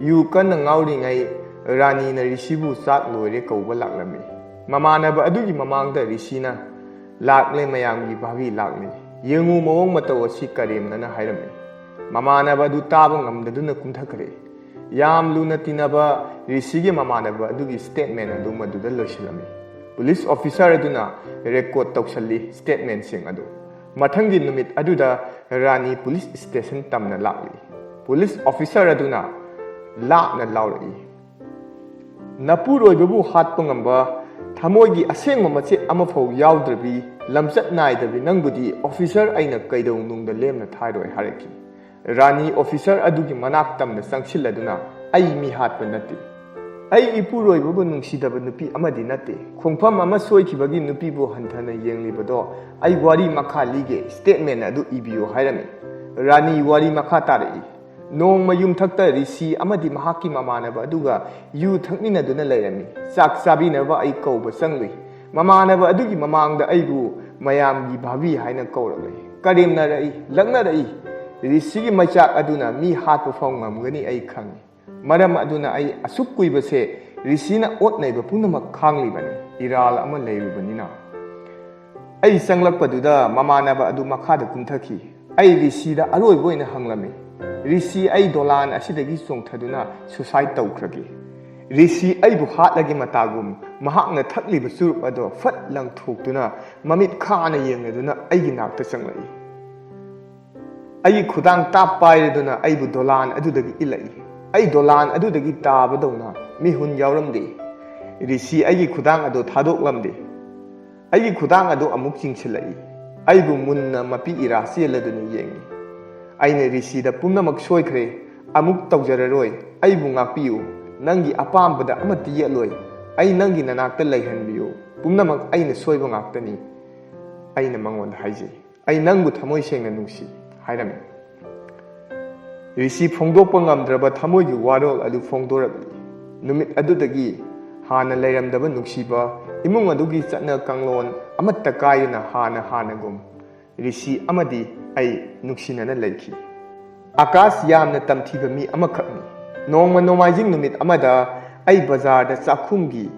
ꯌꯨ ꯀꯟꯅ ꯉꯥꯎꯔꯤꯉꯩ ꯔꯥꯅꯤꯅ ꯔꯤꯁꯤꯕꯨ ꯆꯥꯛ ꯂꯣꯏꯔꯦ ꯀꯧꯕ ꯂꯥꯛꯂꯝꯃꯤ꯫ ꯃꯃꯥꯟꯅꯕ ꯑꯗꯨꯒꯤ ꯃꯃꯥꯡꯗ ꯔꯤꯁꯤꯅ, "ꯂꯥꯛꯂꯦ, ꯃꯌꯥꯝꯒꯤ ꯚꯥꯒꯤ ꯂꯥꯛꯂꯦ꯫ ꯌꯦꯡꯉꯨ ꯃꯑꯣꯡ ꯃꯇꯧ ꯑꯁꯤ ꯀꯔꯦꯝꯅꯅ" ꯍꯥꯏꯔꯝꯃꯤ꯫ ꯃꯃꯥꯟꯅꯕ ꯑꯗꯨ ꯇꯥꯕ ꯉꯝꯗꯗꯨꯅ ꯀꯨꯝꯊꯈ꯭ꯔꯦ꯫ ꯌꯥꯝ ꯂꯨꯅ ꯇꯤꯟꯅꯕ ꯔꯤꯁꯤꯒꯤ ꯃꯃꯥꯟꯅꯕ ꯑꯗꯨꯒꯤ ꯁ꯭ꯇꯦꯠꯃꯦꯟ ꯑꯗꯨ ꯃꯗꯨꯗ ꯂꯣꯏꯁꯤꯜꯂꯝꯃꯤ꯫ ꯄꯨꯂꯤꯁ ꯑꯣꯐꯤꯁꯥꯔ ꯑꯗꯨꯅ ꯔꯦꯀꯣꯔꯗ ꯇꯧꯁꯜꯂꯤ ꯁ꯭ꯇꯦꯠꯃꯦꯟꯁꯤꯡ ꯑꯗꯨ꯫ ꯃꯊꯪꯒꯤ ꯅꯨꯃꯤꯠ ꯑꯗꯨꯗ ꯔꯥꯅꯤ ꯄꯨꯂꯤꯁ ꯁ꯭ꯇꯦꯁꯟ ꯇꯝꯅ ꯂꯥꯛꯂꯤ꯫ ꯄꯨꯂꯤꯁ ꯑꯣꯐꯤꯁꯥꯔ ꯑꯗꯨꯅ ꯂꯥꯞꯅ ꯂꯥꯎꯔꯛꯏ, "ꯅꯄꯨꯔꯣꯏꯕꯕꯨ ꯍꯥꯠꯄ ꯉꯝꯕ ꯊꯃꯣꯏꯒꯤ ꯑꯁꯦꯡꯕ ꯃꯆꯦꯠ ꯑꯃꯐꯥꯎ ꯌꯥꯎꯗ꯭ꯔꯕꯤ ꯂꯝꯆꯠ ꯅꯥꯏꯗꯕꯤ ꯅꯪꯕꯨꯗꯤ ꯑꯣꯐꯤꯁꯔ ꯑꯩꯅ ꯀꯩꯗꯧꯅꯨꯡꯗ ꯂꯦꯝꯅ ꯊꯥꯔꯣꯏ" ꯍꯥꯏꯔꯛꯈꯤ꯫ ꯔꯥꯅꯤ ꯑꯣꯐꯤꯁꯔ ꯑꯗꯨꯒꯤ ꯃꯅꯥꯛ ꯇꯝꯅ ꯆꯪꯁꯤꯜꯂꯗꯨꯅ, "ꯑꯩ ꯃꯤ ꯍꯥꯠꯄ ꯅꯠꯇꯦ꯫ ꯑꯩ ꯏꯄꯨꯔꯣꯏꯕꯕꯨ ꯅꯨꯡꯁꯤꯗꯕ ꯅꯨꯄꯤ ꯑꯃꯗꯤ ꯅꯠꯇꯦ꯫ ꯈꯣꯡꯐꯝ ꯑꯃ ꯁꯣꯏꯈꯤꯕꯒꯤ ꯅꯨꯄꯤꯕꯨ ꯍꯟꯊꯅ ꯌꯦꯡꯂꯤꯕꯗꯣ ꯑꯩ ꯋꯥꯔꯤ ꯃꯈꯥ ꯂꯤꯒꯦ, ꯁ꯭ꯇꯦꯠꯃꯦꯟ ꯑꯗꯨ ꯏꯕꯤꯌꯨ" ꯍꯥꯏꯔꯝꯃꯤ꯫ ꯔꯥꯅꯤ ꯋꯥꯔꯤ ꯃꯈꯥ ꯇꯥꯔꯛꯏ꯫ ꯅꯣꯡꯃ ꯌꯨꯝꯊꯛꯇ ꯔꯤꯁꯤ ꯑꯃꯗꯤ ꯃꯍꯥꯛꯀꯤ ꯃꯃꯥꯟꯅꯕ ꯑꯗꯨꯒ ꯌꯨ ꯊꯛꯃꯤꯟꯅꯗꯨꯅ ꯂꯩꯔꯝꯃꯤ꯫ ꯆꯥꯛ ꯆꯥꯕꯤꯅꯕ ꯑꯩ ꯀꯧꯕ ꯆꯪꯂꯨꯏ꯫ ꯃꯃꯥꯟꯅꯕ ꯑꯗꯨꯒꯤ ꯃꯃꯥꯡꯗ ꯑꯩꯕꯨ ꯃꯌꯥꯝꯒꯤ ꯚꯥꯕꯤ ꯍꯥꯏꯅ ꯀꯧꯔꯛꯂꯦ꯫ ꯀꯔꯦꯝꯅꯔꯛꯏ, ꯂꯛꯅꯔꯛꯏ꯫ ꯔꯤꯁꯤꯒꯤ ꯃꯩꯆꯥꯛ ꯑꯗꯨꯅ ꯃꯤ ꯍꯥꯠꯄ ꯐꯥꯎ ꯉꯝꯒꯅꯤ ꯑꯩ ꯈꯪꯏ꯫ ꯃꯔꯝ ꯑꯗꯨꯅ ꯑꯩ ꯑꯁꯨꯛ ꯀꯨꯏꯕꯁꯦ ꯔꯤꯁꯤꯅ ꯑꯣꯠ ꯅꯩꯕ ꯄꯨꯝꯅꯃꯛ ꯈꯥꯡꯂꯤꯕꯅꯤ, ꯏꯔꯥꯜ ꯑꯃ ꯂꯩꯔꯨꯕꯅꯤꯅ꯫ ꯑꯩ ꯆꯪꯂꯛꯄꯗꯨꯗ ꯃꯃꯥꯟꯅꯕ ꯑꯗꯨ ꯃꯈꯥꯗ ꯀꯨꯝꯊꯈꯤ꯫ ꯑꯩ ꯔꯤꯁꯤꯗ ꯑꯔꯣꯏꯕ ꯑꯣꯏꯅ ꯍꯪꯂꯝꯃꯤ, "ꯔꯤꯁꯤ, ꯑꯩ ꯗꯣꯂꯥꯟ ꯑꯁꯤꯗꯒꯤ ꯆꯣꯡꯊꯗꯨꯅ ꯁꯨꯁꯥꯏꯗ ꯇꯧꯈ꯭ꯔꯒꯦ?" ꯔꯤꯁꯤ ꯑꯩꯕꯨ ꯍꯥꯠꯂꯒꯦ ꯃꯇꯥꯒꯨꯝ ꯃꯍꯥꯛꯅ ꯊꯛꯂꯤꯕ ꯆꯨꯔꯨꯞ ꯑꯗꯣ ꯐꯠ ꯂꯪꯊꯣꯛꯇꯨꯅ ꯃꯃꯤꯠ ꯈꯥꯅ ꯌꯦꯡꯂꯗꯨꯅ ꯑꯩꯒꯤ ꯅꯥꯛꯇ ꯆꯪꯂꯛꯏ꯫ ꯑꯩꯒꯤ ꯈꯨꯗꯥꯡ ꯇꯥꯞ ꯄꯥꯏꯔꯗꯨꯅ ꯑꯩꯕꯨ ꯗꯣꯂꯥꯟ ꯑꯗꯨꯗꯒꯤ ꯏꯜꯂꯛꯏ꯫ ꯑꯩ ꯗꯣꯂꯥꯟ ꯑꯗꯨꯗꯒꯤ ꯇꯥꯕꯗꯧꯅ ꯃꯤꯍꯨꯟ ꯌꯥꯎꯔꯝꯗꯦ꯫ ꯔꯤꯁꯤ ꯑꯩꯒꯤ ꯈꯨꯗꯥꯡ ꯑꯗꯨ ꯊꯥꯗꯣꯛꯂꯝꯗꯦ꯫ ꯑꯩꯒꯤ ꯈꯨꯗꯥꯡ ꯑꯗꯨ ꯑꯃꯨꯛ ꯆꯤꯡꯁꯤꯜꯂꯛꯏ꯫ ꯑꯩꯕꯨ ꯃꯨꯟꯅ ꯃꯄꯤ ꯏꯔꯥ ꯆꯦꯜꯂꯗꯨꯅ ꯌꯦꯡꯏ꯫ ꯑꯩꯅ ꯔꯤꯁꯤꯗ ꯄꯨꯝꯅꯃꯛ ꯁꯣꯏꯈ꯭ꯔꯦ, ꯑꯃꯨꯛ ꯇꯧꯖꯔꯔꯣꯏ, ꯑꯩꯕꯨ ꯉꯥꯛꯄꯤꯌꯨ, ꯅꯪꯒꯤ ꯑꯄꯥꯝꯕꯗ ꯑꯃꯠꯇ ꯌꯦꯠꯂꯣꯏ, ꯑꯩ ꯅꯪꯒꯤ ꯅꯅꯥꯛꯇ ꯂꯩꯍꯟꯕꯤꯌꯨ, ꯄꯨꯝꯅꯃꯛ ꯑꯩꯅ ꯁꯣꯏꯕ ꯉꯥꯛꯇꯅꯤ, ꯑꯩꯅ ꯃꯉꯣꯟꯗ ꯍꯥꯏꯖꯩ꯫ "ꯑꯩ ꯅꯪꯕꯨ ꯊꯃꯣꯏ ꯁꯦꯡꯅ ꯅꯨꯡꯁꯤ" ꯍꯥꯏꯔꯝꯃꯤ꯫ ꯔꯤꯁꯤ ꯐꯣꯡꯗꯣꯛꯄ ꯉꯝꯗ꯭ꯔꯕ ꯊꯃꯣꯏꯒꯤ ꯋꯥꯔꯣꯜ ꯑꯗꯨ ꯐꯣꯡꯗꯣꯔꯛꯂꯤ꯫ ꯅꯨꯃꯤꯠ ꯑꯗꯨꯗꯒꯤ ꯍꯥꯟꯅ ꯂꯩꯔꯝꯗꯕ ꯅꯨꯡꯁꯤꯕ ꯏꯃꯨꯡ ꯑꯗꯨꯒꯤ ꯆꯠꯅ ꯀꯥꯡꯂꯣꯟ ꯑꯃꯠꯇ ꯀꯥꯏꯗꯅ ꯍꯥꯟꯅ ꯍꯥꯟꯅꯒꯨꯝ ꯔꯤꯁꯤ ꯑꯃꯗꯤ ꯑꯩ ꯅꯨꯡꯁꯤꯅꯅ ꯂꯩꯈꯤ꯫ ꯑꯀꯥꯁ ꯌꯥꯝꯅ ꯇꯝꯊꯤꯕ ꯃꯤ ꯑꯃꯈꯛꯅꯤ꯫ ꯅꯣꯡꯃ ꯅꯣꯡꯃꯥꯏꯖꯤꯡ ꯅꯨꯃꯤꯠ ꯑꯃꯗ ꯑꯩ ꯕꯖꯥꯔꯗ ꯆꯥꯛꯈꯨꯝꯒꯤ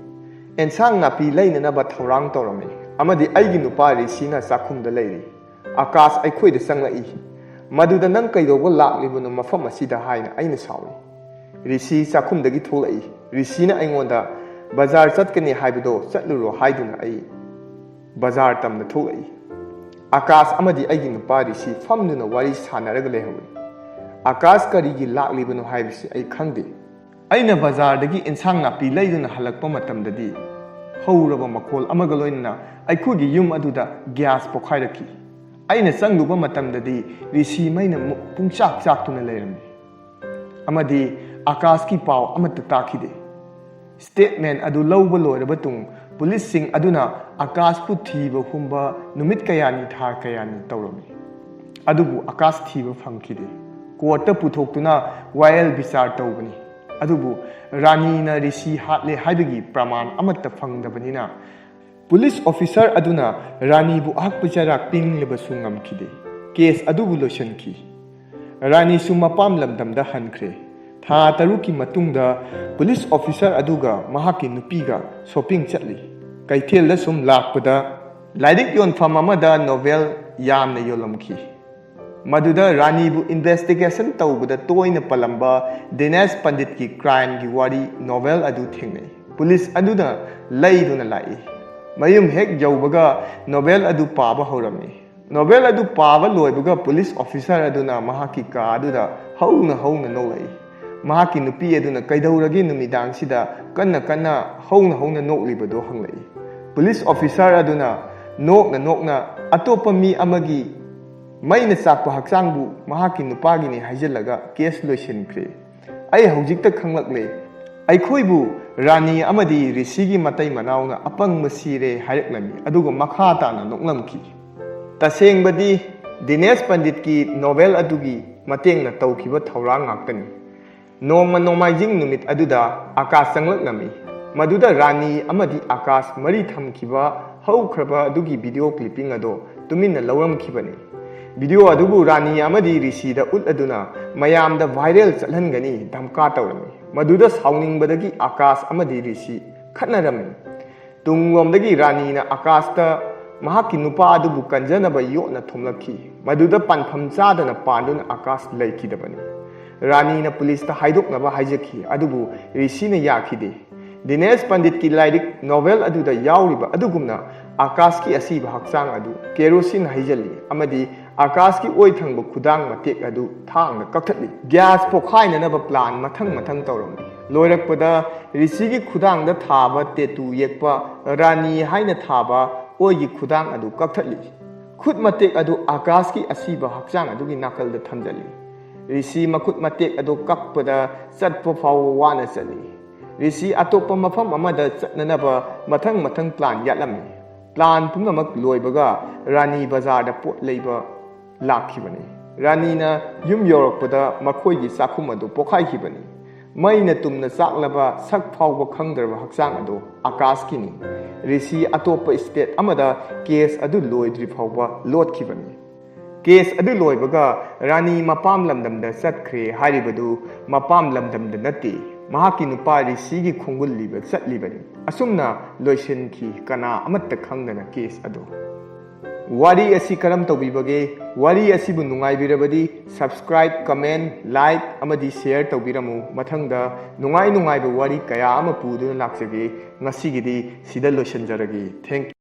ꯑꯦꯟꯁꯥꯡ ꯅꯥꯄꯤ ꯂꯩꯅꯅꯕ ꯊꯧꯔꯥꯡ ꯇꯧꯔꯝꯃꯤ ꯑꯃꯗꯤ ꯑꯩꯒꯤ ꯅꯨꯄꯥ ꯔꯤꯁꯤꯅ ꯆꯥꯛꯈꯨꯝꯗ ꯂꯩꯔꯤ꯫ ꯑꯀꯥꯁ ꯑꯩꯈꯣꯏꯗ ꯆꯪꯂꯛꯏ꯫ "ꯃꯗꯨꯗ ꯅꯪ ꯀꯩꯗꯧꯕ ꯂꯥꯛꯂꯤꯕꯅꯣ ꯃꯐꯝ ꯑꯁꯤꯗ?" ꯍꯥꯏꯅ ꯑꯩꯅ ꯁꯥꯎꯏ꯫ ꯔꯤꯁꯤ ꯆꯥꯛꯈꯨꯝꯗꯒꯤ ꯊꯣꯛꯂꯛꯏ꯫ ꯔꯤꯁꯤꯅ ꯑꯩꯉꯣꯟꯗ "ꯕꯖꯥꯔ ꯆꯠꯀꯅꯤ ꯍꯥꯏꯕꯗꯣ ꯆꯠꯂꯨꯔꯣ" ꯍꯥꯏꯗꯨꯅ ꯑꯩ ꯕꯖꯥꯔ ꯇꯝꯅ ꯊꯣꯛꯂꯛꯏ꯫ ꯑꯀꯥꯁ ꯑꯃꯗꯤ ꯑꯩꯒꯤ ꯅꯨꯄꯥ ꯔꯤꯁꯤ ꯐꯝꯗꯨꯅ ꯋꯥꯔꯤ ꯁꯥꯟꯅꯔꯒ ꯂꯩꯍꯧꯏ꯫ ꯑꯀꯥꯁ ꯀꯔꯤꯒꯤ ꯂꯥꯛꯂꯤꯕꯅꯣ ꯍꯥꯏꯕꯁꯤ ꯑꯩ ꯈꯪꯗꯦ꯫ ꯑꯩꯅ ꯕꯖꯥꯔꯗꯒꯤ ꯏꯟꯁꯥꯡ ꯅꯥꯄꯤ ꯂꯩꯗꯨꯅ ꯍꯜꯂꯛꯄ ꯃꯇꯝꯗꯗꯤ ꯍꯧꯔꯕ ꯃꯈꯣꯜ ꯑꯃꯒ ꯂꯣꯏꯅꯅ ꯑꯩꯈꯣꯏꯒꯤ ꯌꯨꯝ ꯑꯗꯨꯗ ꯒ꯭ꯌꯥꯁ ꯄꯣꯈꯥꯏꯔꯛꯈꯤ꯫ ꯑꯩꯅ ꯆꯪꯂꯨꯕ ꯃꯇꯝꯗꯗꯤ ꯔꯤꯁꯤ ꯃꯩꯅ ꯃꯨ-, ꯄꯨꯡꯆꯥꯛ ꯆꯥꯛꯇꯨꯅ ꯂꯩꯔꯝꯃꯤ꯫ ꯑꯃꯗꯤ ꯑꯀꯥꯁꯀꯤ ꯄꯥꯎ ꯑꯃꯠꯇ ꯇꯥꯈꯤꯗꯦ꯫ ꯁ꯭ꯇꯦꯠꯃꯦꯟ ꯑꯗꯨ ꯂꯧꯕ ꯂꯣꯏꯔꯕ ꯇꯨꯡ ꯄꯨꯂꯤꯁꯁꯤꯡ ꯑꯗꯨꯅ ꯑꯀꯥꯁꯄꯨ ꯊꯤꯕ ꯍꯨꯝꯕ ꯅꯨꯃꯤꯠ ꯀꯌꯥꯅꯤ ꯊꯥ ꯀꯌꯥꯅꯤ ꯇꯧꯔꯝꯃꯤ꯫ ꯑꯗꯨꯕꯨ ꯑꯀꯥꯁ ꯊꯤꯕ ꯐꯪꯈꯤꯗꯦ꯫ ꯀꯣꯔꯠꯇ ꯄꯨꯊꯣꯛꯇꯨꯅ ꯋꯥꯌꯦꯜ ꯕꯤꯆꯥꯔ ꯇꯧꯕꯅꯤ꯫ ꯑꯗꯨꯕꯨ ꯔꯥꯅꯤꯅ ꯔꯤꯁꯤ ꯍꯥꯠꯂꯦ ꯍꯥꯏꯕꯒꯤ ꯄ꯭ꯔꯃꯥꯟ ꯑꯃꯠꯇ ꯐꯪꯗꯕꯅꯤꯅ ꯄꯨꯂꯤꯁ ꯑꯣꯐꯤꯁꯥꯔ ꯑꯗꯨꯅ ꯔꯥꯅꯤꯕꯨ ꯑꯍꯛꯄ ꯆꯩꯔꯥꯛ ꯄꯤꯅꯤꯡꯂꯕꯁꯨ ꯉꯝꯈꯤꯗꯦ꯫ ꯀꯦꯁ ꯑꯗꯨꯕꯨ ꯂꯣꯏꯁꯤꯟꯈꯤ꯫ ꯔꯥꯅꯤꯁꯨ ꯃꯄꯥꯝ ꯂꯝꯗꯝꯗ ꯍꯟꯈ꯭ꯔꯦ꯫ ꯊꯥ ꯇꯔꯨꯛꯀꯤ ꯃꯇꯨꯡꯗ ꯄꯨꯂꯤꯁ ꯑꯣꯐꯤꯁꯥꯔ ꯑꯗꯨꯒ ꯃꯍꯥꯛꯀꯤ ꯅꯨꯄꯤꯒ ꯁꯣꯄꯤꯡ ꯆꯠꯂꯤ꯫ ꯀꯩꯊꯦꯜꯗ ꯁꯨꯝ ꯂꯥꯛꯄꯗ ꯂꯥꯏꯔꯤꯛ ꯌꯣꯟꯐꯝ ꯑꯃꯗ ꯅꯣꯚꯦꯜ ꯌꯥꯝꯅ ꯌꯣꯜꯂꯝꯈꯤ꯫ ꯃꯗꯨꯗ ꯔꯥꯅꯤꯕꯨ ꯏꯟꯚꯦꯁꯇꯤꯒꯦꯁꯟ ꯇꯧꯕꯗ ꯇꯣꯏꯅ ꯄꯜꯂꯝꯕ ꯗꯤꯅꯦꯁ ꯄꯟꯗꯤꯠꯀꯤ ꯀ꯭ꯔꯥꯏꯝꯒꯤ ꯋꯥꯔꯤ ꯅꯣꯚꯦꯜ ꯑꯗꯨ ꯊꯦꯡꯅꯩ꯫ ꯄꯨꯂꯤꯁ ꯑꯗꯨꯅ ꯂꯩꯗꯨꯅ ꯂꯥꯛꯏ꯫ ꯃꯌꯨꯝ ꯍꯦꯛ ꯌꯧꯕꯒ ꯅꯣꯚꯦꯜ ꯑꯗꯨ ꯄꯥꯕ ꯍꯧꯔꯝꯃꯤ꯫ ꯅꯣꯚꯦꯜ ꯑꯗꯨ ꯄꯥꯕ ꯂꯣꯏꯕꯒ ꯄꯨꯂꯤꯁ ꯑꯣꯐꯤꯁꯥꯔ ꯑꯗꯨꯅ ꯃꯍꯥꯛꯀꯤ ꯀꯥ ꯑꯗꯨꯗ ꯍꯧꯅ ꯍꯧꯅ ꯅꯣꯛꯂꯛꯏ꯫ ꯃꯍꯥꯛꯀꯤ ꯅꯨꯄꯤ ꯑꯗꯨꯅ "ꯀꯩꯗꯧꯔꯒꯦ ꯅꯨꯃꯤꯗꯥꯡꯁꯤꯗ ꯀꯟꯅ ꯀꯟꯅ ꯍꯧꯅ ꯍꯧꯅ ꯅꯣꯛꯂꯤꯕꯗꯣ?" ꯍꯪꯂꯛꯏ꯫ ꯄꯨꯂꯤꯁ ꯑꯣꯐꯤꯁꯥꯔ ꯑꯗꯨꯅ ꯅꯣꯛꯅ ꯅꯣꯛꯅ ꯑꯇꯣꯞꯄ ꯃꯤ ꯑꯃꯒꯤ ꯃꯩꯅ ꯆꯥꯛꯄ ꯍꯛꯆꯥꯡꯕꯨ ꯃꯍꯥꯛꯀꯤ ꯅꯨꯄꯥꯒꯤꯅꯤ ꯍꯥꯏꯖꯤꯜꯂꯒ ꯀꯦꯁ ꯂꯣꯏꯁꯤꯟꯈ꯭ꯔꯦ꯫ ꯑꯩ ꯍꯧꯖꯤꯛꯇ ꯈꯪꯂꯛꯂꯦ꯫ ꯑꯩꯈꯣꯏꯕꯨ ꯔꯥꯅꯤ ꯑꯃꯗꯤ ꯔꯤꯁꯤꯒꯤ ꯃꯇꯩ ꯃꯅꯥꯎꯅ ꯑꯄꯪꯕ ꯁꯤꯔꯦ ꯍꯥꯏꯔꯛꯂꯝꯃꯤ, ꯑꯗꯨꯒ ꯃꯈꯥ ꯇꯥꯅ ꯅꯣꯛꯂꯝꯈꯤ꯫ ꯇꯁꯦꯡꯕꯗꯤ ꯗꯤꯅꯦꯁ ꯄꯟꯗꯤꯠꯀꯤ ꯅꯣꯚꯦꯜ ꯑꯗꯨꯒꯤ ꯃꯇꯦꯡꯅ ꯇꯧꯈꯤꯕ ꯊꯧꯔꯥꯡ ꯉꯥꯛꯇꯅꯤ꯫ ꯅꯣꯡꯃ ꯅꯣꯡꯃꯥꯏꯖꯤꯡ ꯅꯨꯃꯤꯠ ꯑꯗꯨꯗ ꯑꯀꯥꯁ ꯆꯪꯂꯛꯂꯝꯃꯤ꯫ ꯃꯗꯨꯗ ꯔꯥꯅꯤ ꯑꯃꯗꯤ ꯑꯀꯥꯁ ꯃꯔꯤ ꯊꯝꯈꯤꯕ ꯍꯧꯈ꯭ꯔꯕ ꯑꯗꯨꯒꯤ ꯚꯤꯗꯤꯑꯣ ꯀ꯭ꯂꯤꯞꯄꯤꯡ ꯑꯗꯣ ꯇꯨꯃꯤꯟꯅ ꯂꯧꯔꯝꯈꯤꯕꯅꯤ꯫ ꯚꯤꯗꯤꯑꯣ ꯑꯗꯨꯕꯨ ꯔꯥꯅꯤ ꯑꯃꯗꯤ ꯔꯤꯁꯤꯗ ꯎꯠꯂꯗꯨꯅ ꯃꯌꯥꯝꯗ ꯚꯥꯏꯔꯦꯜ ꯆꯠꯍꯟꯒꯅꯤ ꯙꯝꯀꯥ ꯇꯧꯔꯝꯃꯤ꯫ ꯃꯗꯨꯗ ꯁꯥꯎꯅꯤꯡꯕꯗꯒꯤ ꯑꯀꯥꯁ ꯑꯃꯗꯤ ꯔꯤꯁꯤ ꯈꯠꯅꯔꯝꯃꯤ꯫ ꯇꯨꯡꯂꯣꯝꯗꯒꯤ ꯔꯥꯅꯤꯅ ꯑꯀꯥꯁꯇ ꯃꯍꯥꯛꯀꯤ ꯅꯨꯄꯥ ꯑꯗꯨꯕꯨ ꯀꯟꯖꯅꯕ ꯌꯣꯠꯅ ꯊꯣꯝꯂꯛꯈꯤ꯫ ꯃꯗꯨꯗ ꯄꯥꯟꯐꯝ ꯆꯥꯗꯅ ꯄꯥꯟꯗꯨꯅ ꯑꯀꯥꯁ ꯂꯩꯈꯤꯗꯕꯅꯤ꯫ ꯔꯥꯅꯤꯅ ꯄꯨꯂꯤꯁꯇ ꯍꯥꯏꯗꯣꯛꯅꯕ ꯍꯥꯏꯖꯈꯤ, ꯑꯗꯨꯕꯨ ꯔꯤꯁꯤꯅ ꯌꯥꯈꯤꯗꯦ꯫ ꯗꯤꯅꯦꯁ ꯄꯟꯗꯤꯠꯀꯤ ꯂꯥꯏꯔꯤꯛ ꯅꯣꯚꯦꯜ ꯑꯗꯨꯗ ꯌꯥꯎꯔꯤꯕ ꯑꯗꯨꯒꯨꯝꯅ ꯑꯀꯥꯁꯀꯤ ꯑꯁꯤꯕ ꯍꯛꯆꯥꯡ ꯑꯗꯨ ꯀꯦꯔꯣꯁꯤꯟ ꯍꯩꯖꯤꯜꯂꯤ ꯑꯃꯗꯤ ꯑꯀꯥꯁꯀꯤ ꯑꯣꯏ ꯊꯪꯕ ꯈꯨꯗꯥꯡ ꯃꯇꯦꯛ ꯑꯗꯨ ꯊꯥꯡꯅ ꯀꯛꯊꯠꯂꯤ꯫ ꯒ꯭ꯌꯥꯁ ꯄꯣꯈꯥꯏꯅꯅꯕ ꯄ꯭ꯂꯥꯟ ꯃꯊꯪ ꯃꯊꯪ ꯇꯧꯔꯝꯃꯤ꯫ ꯂꯣꯏꯔꯛꯄꯗ ꯔꯤꯁꯤꯒꯤ ꯈꯨꯗꯥꯡꯗ ꯊꯥꯕ ꯇꯦꯇꯨ ꯌꯦꯛꯄ ꯔꯥꯅꯤ ꯍꯥꯏꯅ ꯊꯥꯕ ꯑꯣꯏꯒꯤ ꯈꯨꯗꯥꯡ ꯑꯗꯨ ꯀꯛꯊꯠꯂꯤ꯫ ꯈꯨꯠ ꯃꯇꯦꯛ ꯑꯗꯨ ꯑꯀꯥꯁꯀꯤ ꯑꯁꯤꯕ ꯍꯛꯆꯥꯡ ꯑꯗꯨꯒꯤ ꯅꯥꯀꯜꯗ ꯊꯝꯖꯜꯂꯤ꯫ ꯔꯤꯁꯤ ꯃꯈꯨꯠ ꯃꯇꯦꯛ ꯑꯗꯨ ꯀꯛꯄꯗ ꯆꯠꯄ ꯐꯥꯎꯕ ꯋꯥꯅ ꯆꯠꯂꯤ꯫ ꯔꯤꯁꯤ ꯑꯇꯣꯞꯄ ꯃꯐꯝ ꯑꯃꯗ ꯆꯠꯅꯅꯕ ꯃꯊꯪ ꯃꯊꯪ ꯄ꯭ꯂꯥꯟ ꯌꯥꯠꯂꯝꯃꯤ꯫ ꯄ꯭ꯂꯥꯟ ꯄꯨꯝꯅꯃꯛ ꯂꯣꯏꯕꯒ ꯔꯥꯅꯤ ꯕꯖꯥꯔꯗ ꯄꯣꯠ ꯂꯩꯕ ꯂꯥꯛꯈꯤꯕꯅꯤ꯫ ꯔꯥꯅꯤꯅ ꯌꯨꯝ ꯌꯧꯔꯛꯄꯗ ꯃꯈꯣꯏꯒꯤ ꯆꯥꯛꯈꯨꯝ ꯑꯗꯨ ꯄꯣꯈꯥꯏꯈꯤꯕꯅꯤ꯫ ꯃꯩꯅ ꯇꯨꯝꯅ ꯆꯥꯛꯂꯕ ꯁꯛ ꯐꯥꯎꯕ ꯈꯪꯗ꯭ꯔꯕ ꯍꯛꯆꯥꯡ ꯑꯗꯨ ꯑꯀꯥꯁꯀꯤꯅꯤ꯫ ꯔꯤꯁꯤ ꯑꯇꯣꯞꯄ ꯁ꯭ꯇꯦꯠ ꯑꯃꯗ ꯀꯦꯁ ꯑꯗꯨ ꯂꯣꯏꯗ꯭ꯔꯤ ꯐꯥꯎꯕ ꯂꯣꯠꯈꯤꯕꯅꯤ꯫ ꯀꯦꯁ ꯑꯗꯨ ꯂꯣꯏꯕꯒ ꯔꯥꯅꯤ ꯃꯄꯥꯝ ꯂꯝꯗꯝꯗ ꯆꯠꯈ꯭ꯔꯦ ꯍꯥꯏꯔꯤꯕꯗꯨ ꯃꯄꯥꯝ ꯂꯝꯗꯝꯗ ꯅꯠꯇꯦ, ꯃꯍꯥꯛꯀꯤ ꯅꯨꯄꯥ ꯔꯤꯁꯤꯒꯤ ꯈꯣꯡꯒꯨꯜꯂꯤꯕ ꯆꯠꯂꯤꯕꯅꯤ꯫ ꯑꯁꯨꯝꯅ ꯂꯣꯏꯁꯤꯟꯈꯤ, ꯀꯅꯥ ꯑꯃꯠꯇ ꯈꯪꯗꯅ ꯀꯦꯁ ꯑꯗꯨ꯫ ꯋꯥꯔꯤ ꯑꯁꯤ ꯀꯔꯝ ꯇꯧꯕꯤꯕꯒꯦ? ꯋꯥꯔꯤ ꯑꯁꯤꯕꯨ ꯅꯨꯡꯉꯥꯏꯕꯤꯔꯕꯗꯤ subscribe, comment, like ꯑꯃꯗꯤ share ꯇꯧꯕꯤꯔꯝꯃꯨ꯫ ꯃꯊꯪꯗ ꯅꯨꯡꯉꯥꯏ ꯅꯨꯡꯉꯥꯏꯕ ꯋꯥꯔꯤ ꯀꯌꯥ ꯑꯃ ꯄꯨꯗꯨꯅ ꯂꯥꯛꯆꯒꯦ꯫ ꯉꯁꯤꯒꯤꯗꯤ ꯁꯤꯗ ꯂꯣꯏꯁꯤꯟꯖꯔꯒꯦ꯫ Thank you꯫